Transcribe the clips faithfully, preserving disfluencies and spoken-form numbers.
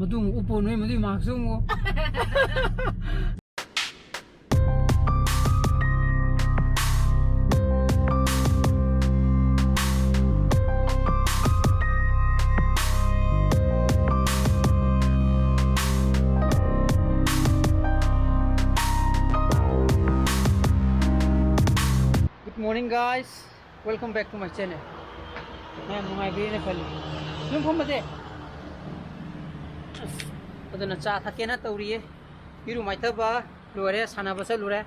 ꯃꯗꯨ ꯑꯃꯨꯛ ꯎꯞꯄꯣ, ꯅꯣꯏ ꯃꯗꯨꯒꯤ ꯃꯥꯛꯁꯨ ꯑꯃꯨꯛ꯫ Good morning, guys. Welcome back to my channel. ꯃꯌꯥꯝ ꯅꯨꯡꯉꯥꯏꯕꯤꯔꯤꯅ ꯈꯜꯂꯤ꯫ ꯌꯨꯝ ꯐꯝꯕꯁꯦ꯫ ꯑꯁ, ꯑꯗꯨꯅ ꯆꯥ ꯊꯛꯀꯦꯅ ꯇꯧꯔꯤꯌꯦ꯫ ꯏꯔꯨ ꯃꯥꯏꯊꯕ ꯂꯣꯏꯔꯦ, ꯁꯥꯟꯅꯕ ꯆꯠꯂꯨꯔꯦ꯫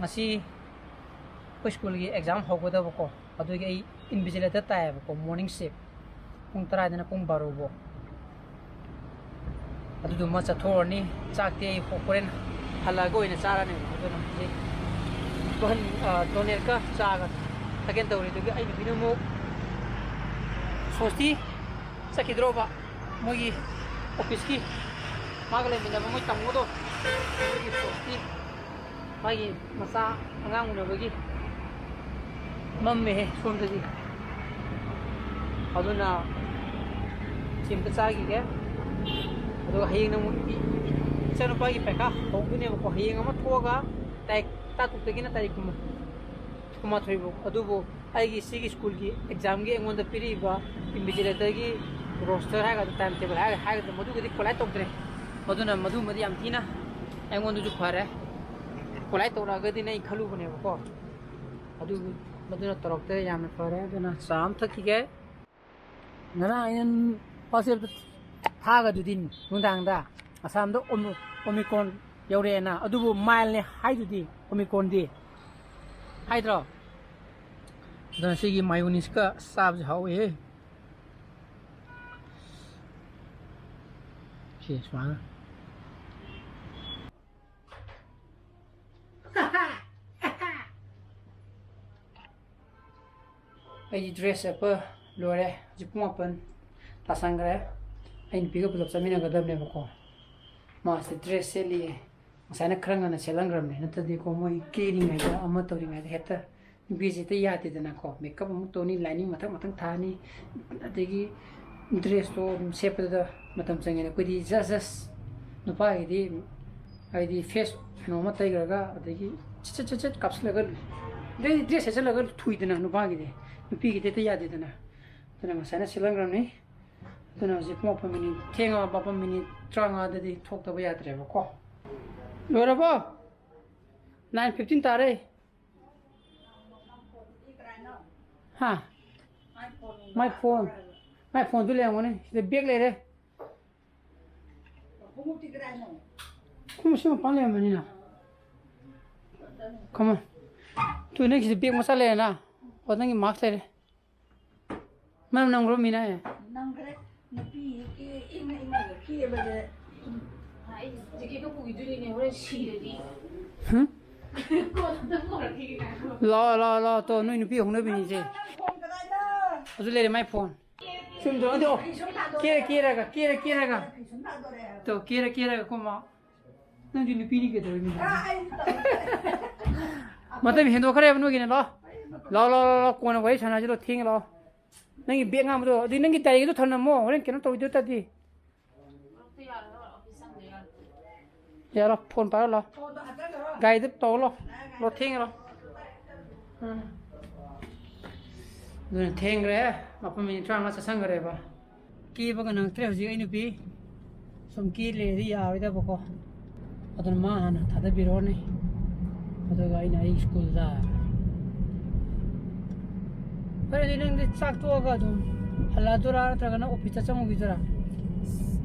ꯉꯁꯤ ꯑꯩꯈꯣꯏ ꯁ꯭ꯀꯨꯜꯒꯤ ꯑꯦꯛꯖꯥꯝ ꯍꯧꯒꯗꯕꯀꯣ, ꯑꯗꯨꯒꯤ ꯑꯩ ꯏꯟꯚꯤꯖꯤꯂꯦꯇꯔ ꯇꯥꯏꯌꯦꯕꯀꯣ, ꯃꯣꯔꯅꯤꯡ ꯁꯤꯞ ꯄꯨꯡ ꯇꯔꯥꯗꯩꯅ ꯄꯨꯡ ꯕꯥꯔꯣ ꯐꯥꯎ꯫ ꯑꯗꯨꯗꯨꯃ ꯆꯠꯊꯣꯛꯑꯅꯤ꯫ ꯆꯥꯛꯇꯤ ꯑꯩ ꯍꯣ-, ꯍꯣꯔꯦꯟ ꯍꯜꯂꯛꯑꯒ ꯑꯣꯏꯅ ꯆꯥꯔꯅꯦꯕ꯫ ꯑꯗꯨꯅ ꯍꯧꯖꯤꯛ ꯇꯣꯍꯟ-, ꯑ, ꯗꯣꯅꯦꯠꯀ ꯆꯥꯒ ꯊꯛꯀꯦꯅ ꯇꯧꯔꯤ꯫ ꯑꯗꯨꯒꯤ ꯑꯩ ꯅꯨꯄꯤꯅ ꯑꯃꯨꯛ ꯁꯣꯁꯇꯤ ꯆꯠꯈꯤꯗ꯭ꯔꯣꯕ, ꯃꯣꯏꯒꯤ ꯑꯣꯐꯤꯁꯀꯤ ꯃꯥꯒ ꯂꯩꯃꯤꯟꯅꯕ ꯃꯣꯏ ꯇꯥꯃꯣꯗꯣ, ꯑꯗꯨꯒꯤ ꯁꯣꯁꯇꯤ ꯃꯥꯒꯤ ꯃꯆꯥ ꯑꯉꯥꯡ ꯎꯅꯕꯒꯤ ꯃꯝꯃꯦꯍꯦ ꯁꯣꯝꯗꯗꯤ꯫ ꯑꯗꯨꯅ ꯁꯤ ꯑꯝꯇ ꯆꯥꯈꯤꯒꯦ꯫ ꯑꯗꯨꯒ ꯍꯌꯦꯡꯅ ꯑꯃꯨꯛ ꯏ-, ꯏ-, ꯏꯆꯥꯅꯨꯄꯥꯒꯤ ꯄꯩꯈꯥ ꯍꯧꯗꯣꯏꯅꯦꯕꯀꯣ꯫ ꯍꯌꯦꯡ ꯑꯃ ꯊꯣꯛꯑꯒ ꯇꯥꯔꯤꯛ ꯇꯔꯥꯇꯔꯨꯛꯇꯒꯤꯅ ꯇꯥꯔꯤꯛ ꯀꯨꯟ-, ꯀꯨꯟꯃꯥꯊꯣꯏ ꯐꯥꯎ꯫ ꯑꯗꯨꯕꯨ ꯑꯩꯒꯤ ꯁꯤꯒꯤ ꯁ꯭ꯀꯨꯜꯒꯤ ꯑꯦꯛꯖꯥꯝꯒꯤ ꯑꯩꯉꯣꯟꯗ ꯄꯤꯔꯛꯏꯕ ꯏꯟꯚꯤꯖꯤꯂꯦꯇꯔꯒꯤ ꯔꯣꯁꯇꯔ ꯍꯥꯏꯒꯗ꯭ꯔꯥ, ꯇꯥꯏꯝ ꯇꯦꯕꯜ ꯍꯥꯏꯒ-, ꯍꯥꯏꯒꯗ꯭ꯔꯥ, ꯃꯗꯨꯒꯗꯤ ꯀꯣꯂꯥꯏꯠ ꯇꯧꯗ꯭ꯔꯦ꯫ ꯃꯗꯨꯅ, ꯃꯗꯨꯃꯗꯤ ꯌꯥꯝ ꯊꯤꯅ ꯑꯩꯉꯣꯟꯗꯁꯨ ꯐꯔꯦ꯫ ꯀꯣꯂꯥꯏꯠ ꯇꯧꯔꯛꯑꯒꯗꯤꯅ ꯑꯩ ꯈꯜꯂꯨꯕꯅꯦꯕꯀꯣ꯫ ꯑꯗꯨ, ꯃꯗꯨꯅ ꯇꯧꯔꯛꯇ꯭ꯔꯦ, ꯌꯥꯝꯅ ꯐꯔꯦ꯫ ꯑꯗꯨꯅ ꯆꯥ ꯑꯃ ꯊꯛꯈꯤꯒꯦ꯫ ꯉꯔꯥꯡ ꯑꯩꯅ WhatsApp-ꯇ ꯊꯥꯒꯗꯨꯗꯤ ꯅꯨꯡꯗꯥꯡꯗ ꯑꯁꯥꯝꯗ ꯑꯣꯃꯤ-, ꯑꯣꯃꯤꯀ꯭ꯔꯣꯟ ꯌꯧꯔꯛꯑꯦꯅ, ꯑꯗꯨꯕꯨ ꯃꯥꯏꯜꯅꯦ ꯍꯥꯏꯗꯨꯗꯤ ꯑꯣꯃꯤꯀ꯭ꯔꯣꯟꯗꯤ, ꯍꯥꯏꯗ꯭ꯔꯣ? ꯑꯗꯨꯅ ꯁꯤꯒꯤ ꯃꯥꯌꯣꯅꯤꯁꯀ ꯆꯥꯕꯁꯦ ꯍꯥꯎꯋꯦꯍꯦ꯫ ꯁꯤ ꯁꯨꯃꯥꯏꯅ꯫ ꯑꯩꯒꯤ ꯗ꯭ꯔꯦꯁ ꯁꯦꯠꯄ ꯂꯣꯏꯔꯦ꯫ ꯍꯧꯖꯤꯛ ꯄꯨꯡ ꯃꯥꯄꯟ ꯇꯥꯁꯟꯈ꯭ꯔꯦ꯫ ꯑꯩ ꯅꯨꯄꯤꯒ ꯄꯨꯂꯞ ꯆꯠꯃꯤꯟꯅꯒꯗꯕꯅꯦꯕꯀꯣ꯫ ꯃꯥꯁꯦ ꯗ꯭ꯔꯦꯁ ꯁꯦꯠꯂꯤꯌꯦ꯫ ꯉꯁꯥꯏꯅ ꯈꯔ ꯉꯟꯅ ꯁꯦꯠꯍꯟꯈ꯭ꯔꯕꯅꯦ, ꯅꯠꯇ꯭ꯔꯗꯤꯀꯣ ꯃꯣꯏ ꯀꯦꯔꯤꯉꯩꯗ ꯑꯃ ꯇꯧꯔꯤꯉꯩꯗ ꯍꯦꯛꯇ ꯅꯨꯄꯤꯁꯦ ꯍꯦꯛꯇ ꯌꯥꯗꯦꯗꯅꯀꯣ꯫ ꯃꯦꯀꯞ ꯑꯃꯨꯛ ꯇꯧꯅꯤ, ꯂꯥꯏꯅꯤꯡ ꯃꯊꯪ ꯃꯊꯪ ꯊꯥꯅꯤ, ꯑꯗꯒꯤ ꯗ꯭ꯔꯦꯁꯇꯣ ꯑꯗꯨꯝ ꯁꯦꯠꯄꯗꯨꯗ ꯃꯇꯝ ꯆꯪꯉꯦꯅ ꯑꯩꯈꯣꯏꯗꯤ ꯖꯁ ꯖꯁ ꯅꯨꯄꯥꯒꯤꯗꯤ ꯍꯥꯏꯗꯤ ꯐꯦꯁ ꯀꯩꯅꯣ ꯑꯃ ꯇꯩꯈ꯭ꯔꯒ ꯑꯗꯒꯤ ꯆꯠ ꯆꯠ ꯆꯠ ꯆꯠ ꯀꯥꯞꯁꯤꯜꯂꯒ ꯑꯗꯩ ꯗ꯭ꯔꯦꯁ ꯁꯦꯠꯆꯜꯂꯒ ꯊꯨꯏꯗꯅ ꯅꯨꯄꯥꯒꯤꯗꯤ꯫ ꯅꯨꯄꯤꯒꯤꯗꯤ ꯍꯦꯛꯇ ꯌꯥꯗꯦꯗꯅ꯫ ꯑꯗꯨꯅ ꯉꯁꯥꯏꯅ ꯁꯦꯠꯍꯟꯈ꯭ꯔꯕꯅꯤ꯫ ꯑꯗꯨꯅ ꯍꯧꯖꯤꯛ ꯄꯨꯡ ꯃꯥꯄꯟ ꯃꯤꯅꯤꯠ ꯊꯦꯡꯉꯕ ꯃꯥꯄꯟ ꯃꯤꯅꯤꯠ ꯇꯔꯥꯃꯉꯥꯗꯗꯤ ꯊꯣꯛꯇꯕ ꯌꯥꯗ꯭ꯔꯦꯕꯀꯣ꯫ ꯂꯣꯏꯔꯕꯣ? ꯅꯥꯏꯟ ꯐꯤꯐꯇꯤꯟ ꯇꯥꯔꯦ꯫ ꯍꯥ? ꯃꯥꯏ ꯐꯣꯟ꯫ ꯃꯥꯏ ꯐꯣꯟꯗꯨ ꯂꯩꯔꯝꯒꯅꯤ꯫ ꯁꯤꯗ ꯕꯦꯛ ꯂꯩꯔꯦ꯫ ꯈꯣꯡꯎꯞꯁꯤ ꯃꯄꯥꯟ ꯂꯩꯔꯝꯕꯅꯤꯅ꯫ ꯀꯃꯥꯏ? ꯇꯨ ꯅꯪꯒꯤꯁꯤꯗ ꯕꯦꯛ ꯃꯆꯥ ꯂꯩꯔꯦꯅ꯫ ꯑꯣ, ꯅꯪꯒꯤ ꯃꯥꯛꯁ ꯂꯩꯔꯦ꯫ ꯃꯅꯝ ꯅꯝꯈ꯭ꯔꯣ ꯃꯤꯅ? ꯅꯝꯈ꯭ꯔꯦ꯫ ꯅꯨꯄꯤ ꯏꯪꯅ ꯏꯪꯅ ꯀꯦꯕꯗ꯫ ꯑꯩ ꯖꯦꯀꯦꯠꯇꯣ ꯄꯨꯈꯤꯗꯣꯏꯅꯤꯅꯦ, ꯍꯣꯔꯦꯟ ꯁꯤꯔꯗꯤ꯫ ꯍꯨꯝ? ꯀꯣꯟꯅ ꯑꯗꯨꯝ ꯄꯨꯔꯛꯈꯤꯒꯦ, ꯉꯥꯏꯈꯣ꯫ ꯂꯥꯛꯑꯣ, ꯂꯥꯛꯑꯣ, ꯂꯥꯛꯑꯣ꯫ ꯇꯣ, ꯅꯣꯏ ꯅꯨꯄꯤ ꯍꯧꯅꯕꯤꯅꯤꯁꯦ꯫ ꯐꯣꯟ ꯀꯗꯥꯏꯗ? ꯑꯗꯨ ꯂꯩꯔꯦ, ꯃꯥꯏ ꯐꯣꯟ꯫ ꯆꯨꯝꯗ꯭ꯔꯣ? ꯑꯗꯣ, ꯐꯤ ꯁꯨꯝ ꯊꯥꯗꯣꯔꯦ꯫ ꯀꯦꯔ ꯀꯦꯔꯒ, ꯀꯦꯔ ꯀꯦꯔꯒ꯫ ꯐꯤ ꯁꯨꯝ ꯊꯥꯗꯣꯔꯦ꯫ ꯇꯣ, ꯀꯦꯔ ꯀꯦꯔꯒ ꯀꯨꯝꯃꯣ꯫ ꯅꯪꯗꯤ ꯅꯨꯄꯤꯅꯤ ꯀꯩꯗꯧꯔꯤꯅꯣ? ꯑꯥ, ꯑꯩ ꯇꯧꯗꯦ꯫ ꯃꯇꯝ ꯍꯦꯟꯗꯣꯛꯈ꯭ꯔꯦꯕ ꯅꯣꯏꯒꯤꯅꯦ, ꯂꯥꯛꯑꯣ꯫ ꯂꯥꯛꯑꯣ, ꯂꯥꯛꯑꯣ, ꯂꯥꯛꯑꯣ, ꯀꯣꯟꯅ ꯋꯥꯔꯤ ꯁꯥꯟꯅꯁꯤ, ꯂꯥꯛꯑꯣ, ꯊꯦꯡꯉꯦ, ꯂꯥꯛꯑꯣ꯫ ꯅꯪꯒꯤ ꯕꯦꯛ ꯑꯉꯥꯡꯕꯗꯣ, ꯑꯗꯨꯗꯤ ꯅꯪꯒꯤ ꯗꯥꯏꯔꯤꯗꯣ ꯊꯝꯂꯝꯃꯣ, ꯍꯣꯔꯦꯟ ꯀꯩꯅꯣ ꯇꯧꯔꯣꯏꯗꯣꯏ ꯇꯥꯔꯗꯤ꯫ ꯌꯥꯔꯣ, ꯐꯣꯟ ꯄꯥꯏꯔꯣ, ꯂꯥꯛꯑꯣ꯫ ꯒꯥꯔꯤꯗ ꯇꯧꯔꯣ, ꯂꯥꯛꯑꯣ, ꯂꯥꯛꯑꯣ, ꯊꯦꯡꯉꯦ, ꯂꯥꯛꯑꯣ꯫ ꯎꯝ꯫ ꯑꯗꯨꯅ ꯊꯦꯡꯈ꯭ꯔꯦ, ꯃꯥꯄꯟ ꯃꯤꯅꯤꯠ ꯇꯔꯥꯃꯉꯥ ꯆꯠꯁꯟꯈ꯭ꯔꯦꯕ꯫ ꯀꯦꯕꯒ ꯅꯪꯉꯛꯇ꯭ꯔꯦ ꯍꯧꯖꯤꯛ ꯑꯩ ꯅꯨꯄꯤ꯫ ꯁꯨꯝ ꯀꯦ ꯂꯩꯔꯗꯤ ꯌꯥꯔꯣꯏꯗꯕꯀꯣ꯫ ꯑꯗꯨꯅ ꯃꯥ ꯍꯥꯟꯅ ꯊꯥꯗꯕꯤꯔꯛꯑꯣꯅꯦ꯫ ꯑꯗꯨꯒ ꯑꯩꯅ ꯑꯩ ꯁ꯭ꯀꯨꯜꯗ꯫ ꯐꯔꯦ, ꯑꯗꯨꯗꯤ ꯅꯪꯗꯤ ꯆꯥꯛ ꯇꯣꯛꯑꯒ ꯑꯗꯨꯝ ꯍꯜꯂꯛꯑꯗꯣꯏꯔꯥ, ꯅꯠꯇ꯭ꯔꯒꯅ ꯑꯣꯐꯤꯁꯇ ꯆꯪꯉꯨꯈꯤꯗꯣꯏꯔꯥ?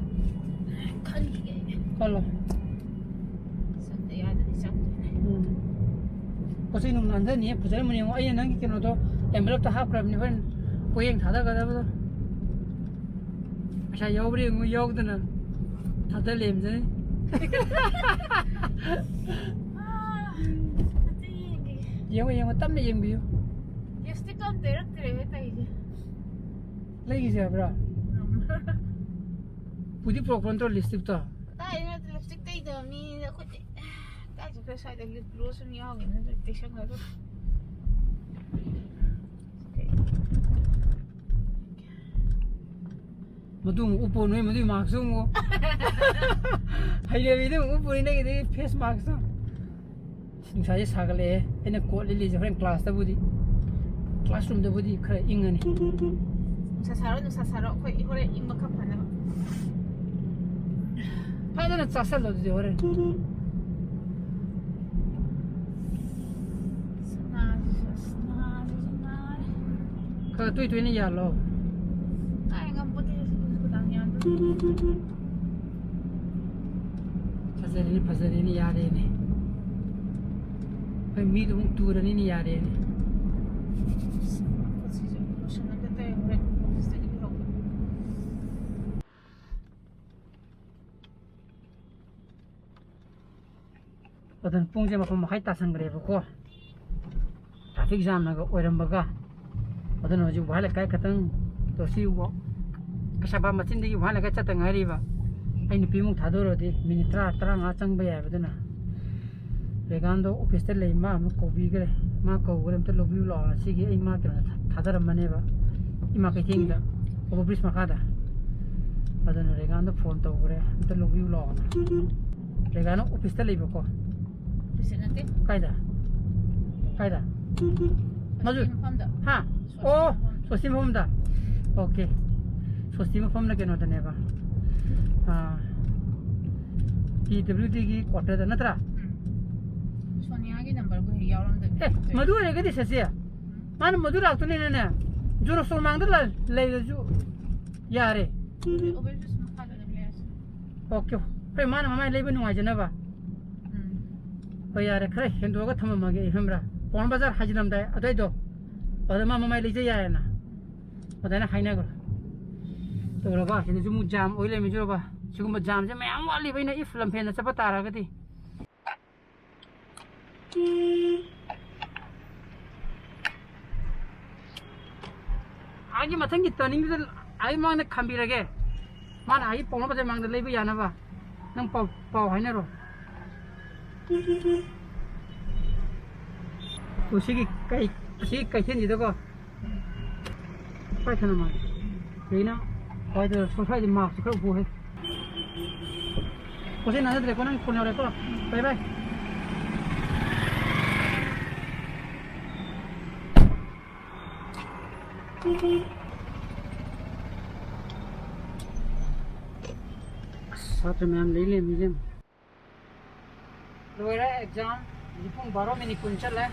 ꯈꯟꯈꯤꯒꯦ ꯑꯩ꯫ ꯈꯜꯂꯣ꯫ ꯆꯠꯇ ꯌꯥꯗꯗꯤ ꯆꯪꯗꯣꯏꯅꯦ꯫ ꯎꯝ꯫ ꯄꯣꯠ ꯆꯩ ꯅꯨꯡ ꯅꯥꯟꯊꯅꯤꯌꯦ, ꯐꯖꯔꯝꯃꯅꯤ ꯌꯦꯡꯉꯣ꯫ ꯑꯩꯅ ꯅꯪꯒꯤ ꯀꯩꯅꯣꯗꯣ envelope ꯇ ꯍꯥꯞꯈ꯭ꯔꯕꯅꯤ, ꯍꯣꯔꯦꯟ ꯄꯣꯌꯦꯡ ꯊꯥꯗꯒꯗꯕꯗꯣ꯫ ꯄꯩꯁꯥ ꯌꯥꯎꯕ꯭ꯔꯥ ꯌꯦꯡꯉꯨ, ꯌꯥꯎꯗꯅ ꯊꯥꯗ ꯂꯩꯔꯝꯖꯅꯤ꯫ ꯑꯥ, ꯑꯝꯇ ꯌꯦꯡꯒꯦ꯫ ꯌꯦꯡꯉꯣ, ꯌꯦꯡꯉꯣ, ꯇꯞꯅ ꯌꯦꯡꯕꯤꯌꯨ꯫ Lipstick ꯀ ꯑꯝꯇ ꯇꯩꯔꯛꯇ꯭ꯔꯦꯍꯦ ꯇꯧꯔꯤꯁꯦ꯫ ꯂꯩꯈꯤꯁꯦ ꯍꯥꯏꯕ꯭ꯔꯥ? ꯎꯝ꯫ ꯄꯨꯗꯤ ꯄꯨꯔꯛꯄ ꯅꯠꯇ꯭ꯔꯣ lipstick ꯇꯣ? ꯀꯗꯥꯏꯗꯩꯅꯣ, lipstick ꯇꯩꯗꯕ ꯃꯤꯅꯤꯅ ꯑꯩꯈꯣꯏꯗꯤ꯫ ꯀꯥꯏ ꯆꯠꯈ꯭ꯔꯦ? ꯁ꯭ꯋꯥꯏꯗ lip gloss ꯑꯃ ꯌꯥꯎꯈꯤꯕꯅꯤ, ꯑꯗꯨ ꯇꯩꯁꯟꯈ꯭ꯔꯦ ꯑꯗꯨꯝ꯫ ꯃꯗꯨ ꯑꯃꯨꯛ ꯎꯞꯄꯣ, ꯅꯣꯏ ꯃꯗꯨꯒꯤ ꯃꯥꯛꯁꯇꯨ ꯑꯃꯨꯛ꯫ ꯍꯩꯅꯕꯤꯗꯨ ꯑꯃꯨꯛ ꯎꯞꯄꯣꯅꯤ, ꯅꯪꯒꯤꯗꯨꯒꯤ ꯐꯦꯁ ꯃꯥꯛꯁꯇꯣ꯫ ꯅꯨꯡꯁꯥꯁꯦ ꯁꯥꯒꯠꯂꯛꯑꯦ꯫ ꯑꯩꯅ ꯀꯣꯠ ꯂꯤꯠꯂꯤꯁꯦ ꯍꯣꯔꯦꯟ ꯀ꯭ꯂꯥꯁꯇꯕꯨꯗꯤ, ꯀ꯭ꯂꯥꯁꯔꯨꯝꯗꯕꯨꯗꯤ ꯈꯔ ꯏꯪꯉꯅꯤ꯫ ꯅꯨꯡꯁꯥ ꯁꯥꯔꯣ, ꯅꯨꯡꯁꯥ ꯁꯥꯔꯣ, ꯑꯩꯈꯣꯏ ꯍꯣꯔꯦꯟ ꯏꯪꯕ ꯈꯔ ꯐꯅꯕ꯫ ꯐꯖꯅ ꯆꯥꯁꯜꯂꯣ ꯑꯗꯨꯗꯤ ꯍꯣꯔꯦꯟ꯫ ꯁꯅꯥꯁꯤꯁꯨ, ꯁꯅꯥꯁꯤꯁꯨ ꯅꯥꯔꯦ꯫ ꯈꯔ ꯇꯣꯏ ꯇꯣꯏꯅ ꯌꯥꯜꯂꯣ꯫ ꯑꯩ ꯉꯝꯄꯣꯠꯇꯦ, ꯁꯤ ꯈꯨꯗꯥꯡ ꯌꯥꯟꯕ꯫ ꯐꯖꯔꯦꯅꯦ, ꯐꯖꯔꯦꯅꯦ, ꯌꯥꯔꯦꯅꯦ꯫ ꯑꯩꯈꯣꯏ ꯃꯤꯗꯣ ꯑꯃꯨꯛ ꯇꯨꯔꯅꯤꯅꯦ, ꯌꯥꯔꯦꯅꯦ꯫ ꯈꯨꯠꯁꯤꯁꯨ ꯂꯣꯁꯟ ꯑꯝꯇ ꯇꯩ, ꯍꯣꯔꯦꯟ ꯑꯣꯐꯤꯁꯇꯒꯤ ꯂꯧꯕ꯫ ꯑꯗꯨꯅ ꯄꯨꯡꯁꯦ ꯃꯥꯄꯟ ꯃꯈꯥꯏ ꯇꯥꯁꯟꯈ꯭ꯔꯦꯕꯀꯣ꯫ ꯇ꯭ꯔꯥꯐꯤꯛ ꯖꯥꯝꯅꯒ ꯑꯣꯏꯔꯝꯕꯒ꯫ ꯑꯗꯨꯅ ꯍꯧꯖꯤꯛ ꯋꯥꯍꯦꯡ ꯂꯩꯀꯥꯏ ꯈꯛꯇꯪ, ꯇꯣ ꯁꯤ ꯋꯥ-, ꯀꯩꯁꯥꯝꯄꯥꯠ ꯃꯆꯤꯟꯗꯒꯤ ꯋꯥꯍꯦꯡ ꯂꯩꯀꯥꯏ ꯆꯠꯇ ꯉꯥꯏꯔꯤꯕ꯫ ꯑꯩ ꯅꯨꯄꯤꯃꯨꯛ ꯊꯥꯗꯣꯔꯨꯔꯗꯤ ꯃꯤꯅꯤꯠ ꯇꯔꯥ, ꯇꯔꯥꯃꯉꯥ ꯆꯪꯕ ꯌꯥꯏꯕ꯫ ꯑꯗꯨꯅ ꯔꯦꯒꯥꯟꯗꯣ ꯑꯣꯐꯤꯁꯇ ꯂꯩ, ꯃꯥ ꯑꯃꯨꯛ ꯀꯧꯕꯤꯈ꯭ꯔꯦ꯫ ꯃꯥ ꯀꯧꯈ꯭ꯔꯦ, ꯑꯝꯇ ꯂꯧꯕꯤꯌꯨ ꯂꯥꯛꯑꯣꯅ꯫ ꯁꯤꯒꯤ ꯑꯩ ꯃꯥ ꯀꯩꯅꯣꯗ ꯊꯥ-, ꯊꯥꯗꯔꯝꯕꯅꯦꯕ, ꯏꯃꯥ ꯀꯩꯊꯦꯜꯒꯤꯗ, over bridge ꯃꯈꯥꯗ꯫ ꯑꯗꯨꯅ ꯔꯦꯒꯥꯟꯗꯣ ꯐꯣꯟ ꯇꯧꯈ꯭ꯔꯦ, ꯑꯝꯇ ꯂꯧꯕꯤꯌꯨ ꯂꯥꯛꯑꯣꯅ꯫ ꯔꯦꯒꯥꯟꯗꯣ ꯑꯣꯐꯤꯁꯇ ꯂꯩꯕꯀꯣ꯫ ꯑꯣꯐꯤꯁꯇ ꯅꯠꯇꯦ꯫ ꯀꯥꯏꯗ? ꯀꯥꯏꯗ? ꯃꯗꯨ ꯁꯣꯁꯇꯤ ꯃꯐꯝꯗ꯫ ꯍꯥ? ꯁꯣꯁꯇꯤ ꯑꯣ, ꯃꯐꯝꯗ꯫ ꯁꯣꯁꯇꯤ ꯃꯐꯝꯗ꯫ ꯑꯣꯀꯦ꯫ ꯁꯣꯁꯇꯤ ꯃꯐꯝꯅ ꯀꯩꯅꯣꯗꯅꯦꯕ꯫ ꯑꯥ, ꯄꯤ ꯗꯕ꯭ꯂꯤꯎ ꯗꯤꯒꯤ ꯀ꯭ꯋꯥꯇꯔꯗ ꯅꯠꯇ꯭ꯔꯥ? ꯎꯝ꯫ ꯁꯣꯅꯤꯌꯥꯒꯤ ꯅꯝꯕꯔꯕꯨ ꯍꯦꯛ ꯌꯥꯎꯔꯝꯗꯕꯤ ꯑꯦ, ꯇꯧꯔꯦ꯫ ꯃꯗꯨ ꯑꯣꯏꯔꯒꯗꯤ ꯁꯦꯁꯦ, ꯎꯝ꯫ ꯃꯥꯅ ꯃꯗꯨ ꯂꯥꯛꯇꯣꯏꯅꯤꯅꯅꯦ, ꯖꯣꯔꯣ ꯁ꯭ꯇꯣꯔ ꯃꯥꯡꯗ ꯂ-, ꯂꯩꯔꯁꯨ ꯌꯥꯔꯦ꯫ ꯑꯣꯚꯔ ꯕ꯭ꯔꯤꯖ ꯃꯈꯥꯗ ꯑꯗꯨꯝ ꯂꯩꯔꯁꯤ꯫ ꯑꯣꯀꯦ꯫ ꯍꯣꯏ, ꯃꯥꯅ ꯃꯃꯥꯏ ꯂꯩꯕ ꯅꯨꯡꯉꯥꯏꯖꯅꯕ꯫ ꯎꯝ꯫ ꯍꯣꯏ, ꯌꯥꯔꯦ, ꯈꯔ ꯍꯦꯟꯗꯣꯛꯑꯒ ꯊꯝꯃꯝꯃꯒꯦ ꯑꯩ, ꯈꯪꯕ꯭ꯔꯥ? ꯄꯥꯎꯅꯥ ꯕꯖꯥꯔ ꯍꯥꯏꯖꯤꯜꯂꯝꯗꯥꯏ ꯑꯗꯨꯋꯥꯏꯗꯣ, ꯎꯝ꯫ ꯑꯗꯨꯗ ꯃꯥ ꯃꯃꯥꯏ ꯂꯩꯖ ꯌꯥꯔꯦꯅ꯫ ꯑꯗꯨꯃꯥꯏꯅ ꯍꯥꯏꯅꯈ꯭ꯔꯣ꯫ ꯇꯧꯔꯕ, ꯁꯤꯗꯁꯨ ꯑꯃꯨꯛ ꯖꯥꯝ ꯑꯣꯏ ꯂꯩꯔꯝꯃꯤꯁꯤꯔꯣꯕ? ꯁꯤꯒꯨꯝꯕ ꯖꯥꯝꯁꯦ ꯃꯌꯥꯝ ꯋꯥꯠꯂꯤꯕ, ꯑꯩꯅ if ꯂꯝꯐꯦꯜꯗ ꯆꯠꯄ ꯇꯥꯔꯒꯗꯤ꯫ ꯑꯥꯒꯤ ꯃꯊꯪꯒꯤ ꯇꯔꯅꯤꯡꯗꯨꯗ ꯑꯥꯒꯤ ꯃꯃꯥꯡꯗ ꯈꯥꯝꯕꯤꯔꯒꯦ꯫ ꯃꯥꯅ ꯑꯥꯒꯤ ꯄꯥꯎꯅꯥ ꯕꯖꯥꯔ ꯃꯃꯥꯡꯗ ꯂꯩꯕ ꯌꯥꯅꯕ ꯅꯪ ꯄꯥꯎ, ꯄꯥꯎ ꯍꯥꯏꯅꯔꯣ꯫ ꯑꯣ, ꯁꯤꯒꯤ ꯀꯩ-, ꯁꯤꯒꯤ ꯀꯩꯊꯦꯜꯁꯤꯗꯀꯣ꯫ ꯄꯥꯏ ꯊꯅꯝꯃꯒꯦ꯫ ꯀꯩꯅꯣ? ꯀꯥꯏꯗ ꯁ꯭ꯋꯥꯏꯗ ꯃꯥꯛꯁ ꯈꯔ ꯎꯞꯄꯨꯍꯦ꯫ ꯄꯣꯠꯁꯦ ꯅꯥꯟꯅꯗ꯭ꯔꯦꯀꯣ, ꯅꯪ ꯐꯣꯟ ꯌꯧꯔꯦꯀꯣ꯫ ꯕꯥꯏ ꯕꯥꯏ꯫ ꯑꯁ, ꯁꯥꯇ꯭ꯔ ꯃꯌꯥꯝ ꯂꯩ ꯂꯩꯔꯝꯃꯤꯁꯦ ꯌꯦꯡꯉꯨ꯫ ꯂꯣꯏꯔꯦ ꯑꯦꯛꯖꯥꯝ꯫ ꯍꯧꯖꯤꯛ ꯄꯨꯡ ꯕꯥꯔꯣ ꯃꯤꯅꯤꯠ ꯀꯨꯟ ꯆꯠꯂꯦ꯫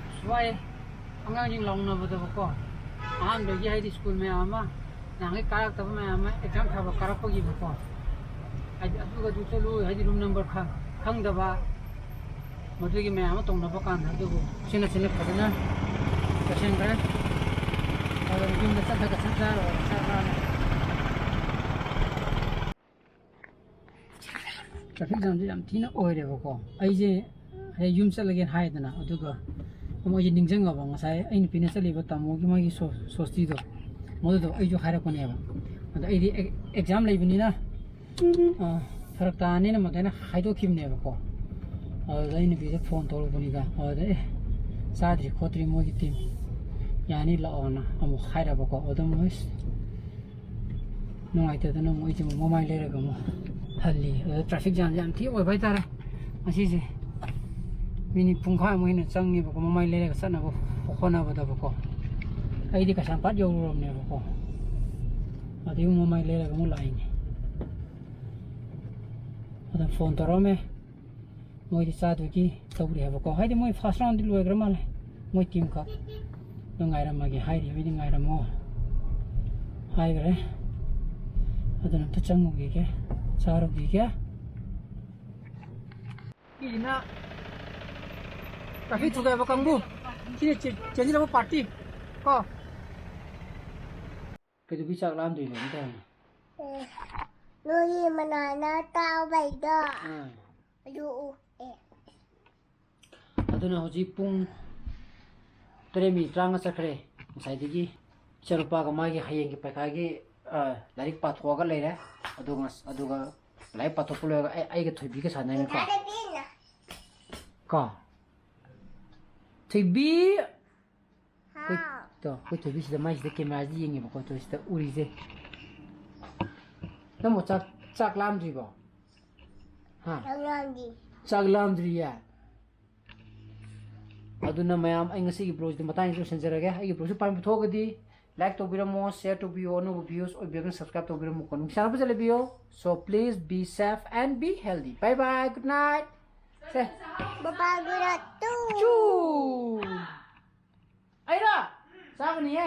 ꯑꯁ, ꯋꯥꯏ꯫ ꯑꯉꯥꯡꯁꯤꯡ ꯂꯥꯎꯅꯕꯗꯕꯀꯣ, ꯑꯍꯥꯟꯕꯒꯤ ꯍꯥꯏꯗꯤ ꯁ꯭ꯀꯨꯜ ꯃꯌꯥꯝ ꯑꯃ ꯅꯍꯥꯟꯈꯩ ꯀꯥꯔꯛꯇꯕ ꯃꯌꯥꯝ ꯑꯃ ꯑꯦꯛꯖꯥꯝ ꯊꯥꯕ ꯀꯥꯔꯛꯄꯒꯤꯕꯀꯣ, ꯍꯥꯏꯗꯤ ꯑꯗꯨꯒ ꯑꯗꯨ ꯆꯠꯂꯨ ꯍꯥꯏꯗꯤ ꯔꯨꯝ ꯅꯝꯕꯔ ꯈꯪ-, ꯈꯪꯗꯕ, ꯃꯗꯨꯒꯤ ꯃꯌꯥꯝ ꯑꯃ ꯇꯧꯅꯕ ꯀꯥꯟꯗ, ꯑꯗꯨꯕꯨ ꯁꯤꯅ ꯁꯤꯅ ꯐꯖꯅ ꯂꯣꯏꯁꯤꯟꯈ꯭ꯔꯦ꯫ ꯑꯗꯨꯅ ꯌꯨꯝꯗ ꯆꯠꯂꯒ ꯆꯥꯛ ꯆꯥꯔꯨꯔꯒ ꯆꯥꯛ ꯂꯥꯝꯃꯦ꯫ ꯇ꯭ꯔꯥꯐꯤꯛ ꯖꯥꯝꯁꯦ ꯌꯥꯝ ꯊꯤꯅ ꯑꯣꯏꯔꯦꯕꯀꯣ꯫ ꯑꯩꯁꯦ ꯍꯌꯦꯡ ꯌꯨꯝ ꯆꯠꯂꯒꯦꯅ ꯍꯥꯏꯗꯅ, ꯑꯗꯨꯒ ꯑꯃꯨꯛ ꯑꯩꯁꯦ ꯅꯤꯡꯁꯤꯡꯉꯕ, ꯉꯁꯥꯏ ꯑꯩ ꯅꯨꯄꯤꯅ ꯆꯠꯂꯤꯕ ꯇꯥꯃꯣꯒꯤ ꯃꯥꯒꯤ ꯁꯣ-, ꯁꯣꯁꯇꯤꯗꯣ, ꯃꯗꯨꯗꯣ ꯑꯩꯁꯨ ꯍꯥꯏꯔꯛꯄꯅꯦꯕ꯫ ꯑꯗ ꯑꯩꯗꯤ ꯑꯦꯛ-, ꯑꯦꯛꯖꯥꯝ ꯂꯩꯕꯅꯤꯅ, ꯑ, ꯐꯔꯛ ꯇꯥꯅꯤꯅ ꯃꯗꯨꯃꯥꯏꯅ ꯍꯥꯏꯗꯣꯛꯈꯤꯕꯅꯦꯕꯀꯣ꯫ ꯑꯗꯨꯗ ꯑꯩ ꯅꯨꯄꯤꯗ ꯐꯣꯟ ꯇꯧꯔꯨꯕꯅꯤꯗ, ꯑꯗꯨꯗ, "ꯑꯦ, ꯆꯥꯗ꯭ꯔꯤ ꯈꯣꯠꯇ꯭ꯔꯤ ꯃꯣꯏꯒꯤ ꯇꯤꯝ, ꯌꯥꯅꯤ ꯂꯥꯛꯑꯣꯅ" ꯑꯃꯨꯛ ꯍꯥꯏꯔꯕꯀꯣ꯫ ꯑꯗꯨꯝ ꯑꯁ ꯅꯨꯡꯉꯥꯏꯇꯗꯅ ꯑꯃꯨꯛ ꯑꯩꯁꯦ ꯑꯃꯨꯛ ꯃꯃꯥꯏ ꯂꯩꯔꯒ ꯑꯃꯨꯛ ꯍꯜꯂꯤ꯫ ꯑꯗ ꯇ꯭ꯔꯥꯐꯤꯛ ꯖꯥꯝꯁꯦ ꯌꯥꯝ ꯊꯤ ꯑꯣꯏꯕ ꯍꯥꯏꯇꯥꯔꯦ ꯉꯁꯤꯁꯦ꯫ ꯃꯤꯅꯤꯠ ꯄꯨꯡꯈꯥꯏꯃꯨꯛ ꯍꯦꯟꯅ ꯆꯪꯉꯦꯕꯀꯣ, ꯃꯃꯥꯏ ꯂꯩꯔꯒ ꯆꯠꯅꯕ ꯍꯣꯠꯅꯕꯗꯕꯀꯣ꯫ ꯑꯩꯗꯤ ꯀꯩꯁꯥꯝꯄꯥꯠ ꯌꯧꯔꯨꯔꯕꯅꯦꯕꯀꯣ꯫ ꯑꯗꯩ ꯑꯃꯨꯛ ꯃꯃꯥꯏ ꯂꯩꯔꯒ ꯑꯃꯨꯛ ꯂꯥꯛꯏꯅꯦ꯫ ꯑꯗ ꯐꯣꯟ ꯇꯧꯔꯛꯑꯝꯃꯦ꯫ ꯃꯣꯏꯗꯤ ꯆꯥꯗꯣꯏꯒꯤ ꯇꯧꯔꯤ ꯍꯥꯏꯕꯀꯣ꯫ ꯍꯥꯏꯗꯤ ꯃꯣꯏ ꯐꯥꯔꯁ ꯔꯥꯎꯟꯗꯤ ꯂꯣꯏꯈ꯭ꯔ ꯃꯥꯜꯂꯦ꯫ ꯃꯣꯏ ꯇꯤꯝ ꯈꯛ꯫ ꯑꯗꯨ ꯉꯥꯏꯔꯝꯃꯒꯦ ꯍꯥꯏꯔꯤ꯫ ꯃꯤꯗꯤ ꯉꯥꯏꯔꯝꯃꯣ ꯍꯥꯏꯈ꯭ꯔꯦ꯫ ꯑꯗꯨꯅ ꯑꯝꯇ ꯆꯪꯉꯨꯈꯤꯒꯦ, ꯆꯥꯔꯨꯈꯤꯒꯦ꯫ ꯁꯤꯁꯤꯅ ꯇ꯭ꯔꯥꯐꯤꯛ ꯊꯨꯒꯥꯏꯕ ꯀꯥꯡꯕꯨ꯫ ꯁꯤꯅ ꯆꯦ-, ꯆꯦꯟꯁꯤꯜꯂꯕ ꯄꯥꯔꯇꯤ ꯀꯣ꯫ ꯀꯩꯗꯧꯕꯩ ꯆꯥꯛ ꯂꯥꯝꯗꯣꯏꯅꯣ ꯑꯝꯇ ꯍꯪꯉꯨ꯫ ꯅꯣꯏꯒꯤ ꯃꯅꯥꯅ ꯇꯥꯎꯕꯩꯗꯣ꯫ ꯑꯥ꯫ ꯑꯗꯨ ꯎ-, ꯑꯦ꯫ ꯑꯗꯨꯅ ꯍꯧꯖꯤꯛ ꯄꯨꯡ ꯇꯔꯦꯠ ꯃꯤꯅꯤꯠ ꯇꯔꯥꯃꯉꯥ ꯆꯠꯈ꯭ꯔꯦ꯫ ꯉꯁꯥꯏꯗꯒꯤ ꯏꯆꯥꯅꯨꯄꯥꯒ ꯃꯥꯒꯤ ꯍꯌꯦꯡꯒꯤ ꯄꯩꯈꯥꯒꯤ, ꯑ, ꯂꯥꯏꯔꯤꯛ ꯄꯥꯊꯣꯛꯑꯒ ꯂꯩꯔꯦ꯫ ꯑꯗꯨꯒ, ꯑꯗꯨꯒ ꯂꯥꯏꯔꯤꯛ ꯄꯥꯊꯣꯛꯄ ꯂꯣꯏꯔꯒ ꯑꯩ, ꯑꯩꯒ ꯊꯣꯏꯕꯤꯒ ꯁꯥꯟꯅꯔꯦꯀꯣ꯫ ꯀꯣ? ꯊꯣꯏꯕꯤ! ꯍꯥꯎ꯫ ꯇꯣ, ꯑꯩꯈꯣꯏ ꯊꯣꯏꯕꯤꯁꯤꯗ ꯃꯥꯏꯁꯤꯗ ꯀꯦꯃꯦꯔꯥꯁꯤ ꯌꯦꯡꯉꯦꯕꯀꯣ, ꯇꯣ, ꯁꯤꯗ ꯎꯔꯤꯁꯦ꯫ ꯅꯪꯕꯨ ꯆꯥꯛ, ꯆꯥꯛ ꯂꯥꯝꯗ꯭ꯔꯤꯕꯣ? ꯍꯥ? ꯑꯉꯥꯡꯒꯤ ꯆꯥꯛ ꯂꯥꯝꯗ꯭ꯔꯤꯌꯦ? ꯑꯗꯨꯅ ꯃꯌꯥꯝ, ꯑꯩ ꯉꯁꯤꯒꯤ ꯕ꯭ꯂꯣꯒꯁꯤꯗꯤ ꯃꯇꯥꯡꯁꯤꯗ ꯂꯣꯏꯁꯤꯟꯖꯔꯒꯦ꯫ ꯑꯩꯒꯤ ꯕ꯭ꯂꯣꯒꯁꯤ ꯄꯥꯝꯕ ꯊꯣꯛꯑꯒꯗꯤ ꯂꯥꯏꯛ ꯇꯧꯕꯤꯔꯝꯃꯣ, ꯁꯤꯌꯔ ꯇꯧꯕꯤꯌꯣ, ꯑꯅꯧꯕ ꯚ꯭ꯌꯨꯁ ꯑꯣꯏꯕꯤꯔꯒꯅ ꯁꯕꯁꯀ꯭ꯔꯥꯏꯕ ꯇꯧꯕꯤꯔꯝꯃꯨꯀꯣ꯫ ꯅꯨꯡꯁꯤꯅꯕ ꯆꯠꯂꯕꯤꯌꯣ꯫ So please be safe and be healthy. Bye bye, good night. ꯁꯦ꯫ ꯕꯕꯥ ꯒꯨꯔꯠꯇꯨ ꯆꯨ꯫ ꯑꯩꯔꯣ? ꯆꯥꯒꯅꯤꯌꯦ꯫